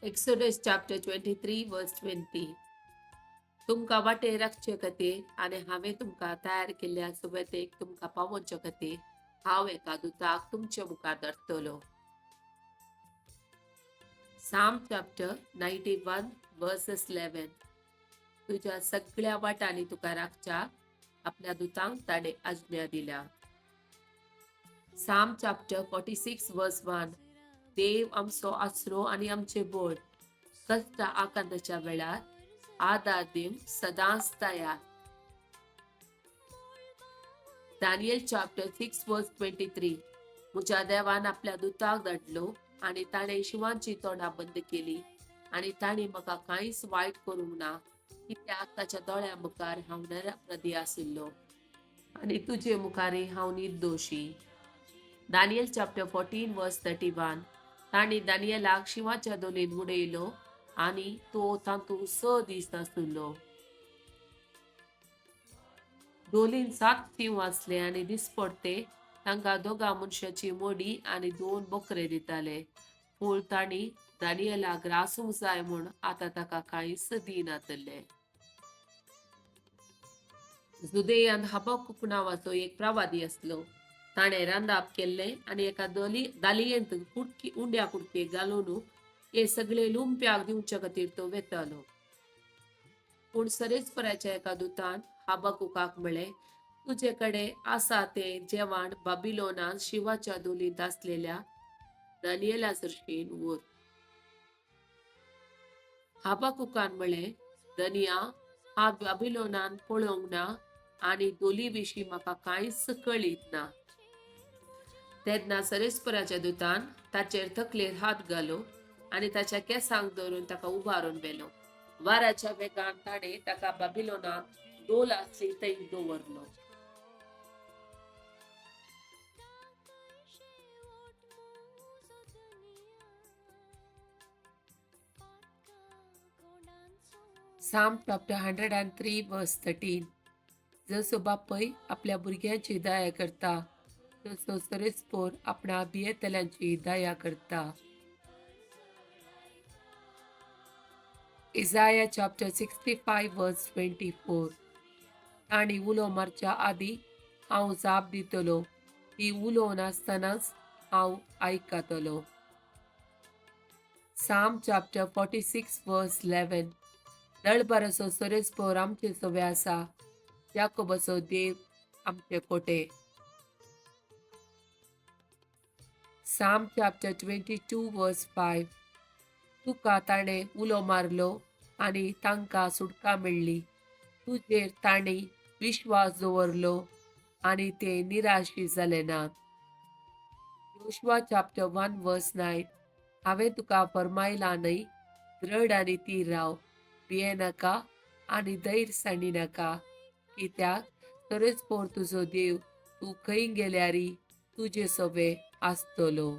Exodus chapter 23 verse 20. तुमकां वाटेर राखचे खातीर आनी हांवें तुमकां तयार केल्ल्या सुवातेक तुमकां पावोवचे खातीर हांव एका दुताक तुमचे मुखार धाडटलो. Psalm chapter 91 verses 11. तुज्या सगळ्या वाटांनी तुका राखच्याक आपल्या दुतांक ताणें आज्ञा दिल्या. Psalm chapter 46 verse 1. देव आमचो आसरो आनी आमचे बोड, कश्ट आकांताच्या वेळार आदार दिवंक सदांच तयार. Daniel chapter 6 verse 23. म्हज्या देवान आपल्या दुताक धाडलो आनी ताणें शिंवांची तोंडां बंद केली आनी तांणी म्हाका कांयच वायट करूंक ना, कित्याक ताच्या दोळ्यां मुखार हांव निरपराधी आशिल्लो आनी तुजे मुखारय हांव निर्दोशी. Daniel chapter 14 verse 31. तांणी दानियलाक शिंवाच्या दोलीन उडयलो आनी तो तातूंत 6 दीस आशिल्लो. दोलीन सात शींव आसले आनी दिसपडते तांकां दोगां मनशाची मोडी आनी दोन बोकरे दिताले, पूण तांणी दानियलाक ग्रासूंक जाय म्हूण आतां ताका कांयच दिनातले. जुदेयांत हबक्कुक नांवाचो एक प्रवादी आसलो. ताणें रांदाप केल्लें आनी एका दली दालयेंत कुडकी उंड्या कुडके घालून हे सगळे लुंप्याक दिवचे खातीर तो वेतालो. पूण सरेस्पराच्या एका दुतान हबकुकाक म्हळें, तुजे कडेन आसा तें जेवण बाबिलोनांत शिंवाच्या दोलींत आसलेल्या दानियला सरशीन व्हर. हबकुकान म्हळें, धनया, हांव बाबिलोनान पळोवंक ना आनी दोली विशीं म्हाका कांयच कळीत ना. तेन्ना सरेस्पराच्या दुतान ताचेर तकलेर हात घालो आनी ताच्या केंसांक धरून ताका उबारून व्हेलो. वाऱ्याच्या वेगान ताणें ताका बाबिलोनांत दोल आसली थंय दवरलो. Psalm chapter 103 verse 13. जसो बापय आपल्या भुरग्यांची दया करता, तसो सरेस्पोर आपणा भियेतल्यांची दया करता. Isaiah chapter 65 verse 24. तांणी उलो मारच्या आदी हांव जाप दितलो, ती उलोवन आसतनाच हांव आयकतलो. Psalm chapter 46 verse 11. दळबाराचो सरेस्पोर आमचे सवे आसा, याकोबाचो देव आमचे कोटे. Psalm chapter 22 verse 5. तुका ताणें उलो मारलो आनी तांकां सुटका मेळ्ळी, तुजेर तांणी विश्वास दवरलो आनी ते निराशी जाले नात. Joshua chapter 1 verse 9. हांवें तुका फरमायलां न्हय, दृढ आनी थीर राव, भियेनाका आनी धैर्य सांडिनाका, कित्याक तरेच पोर तुजो देव तूं खंय गेल्यारी तुजे सोबे आसतलो.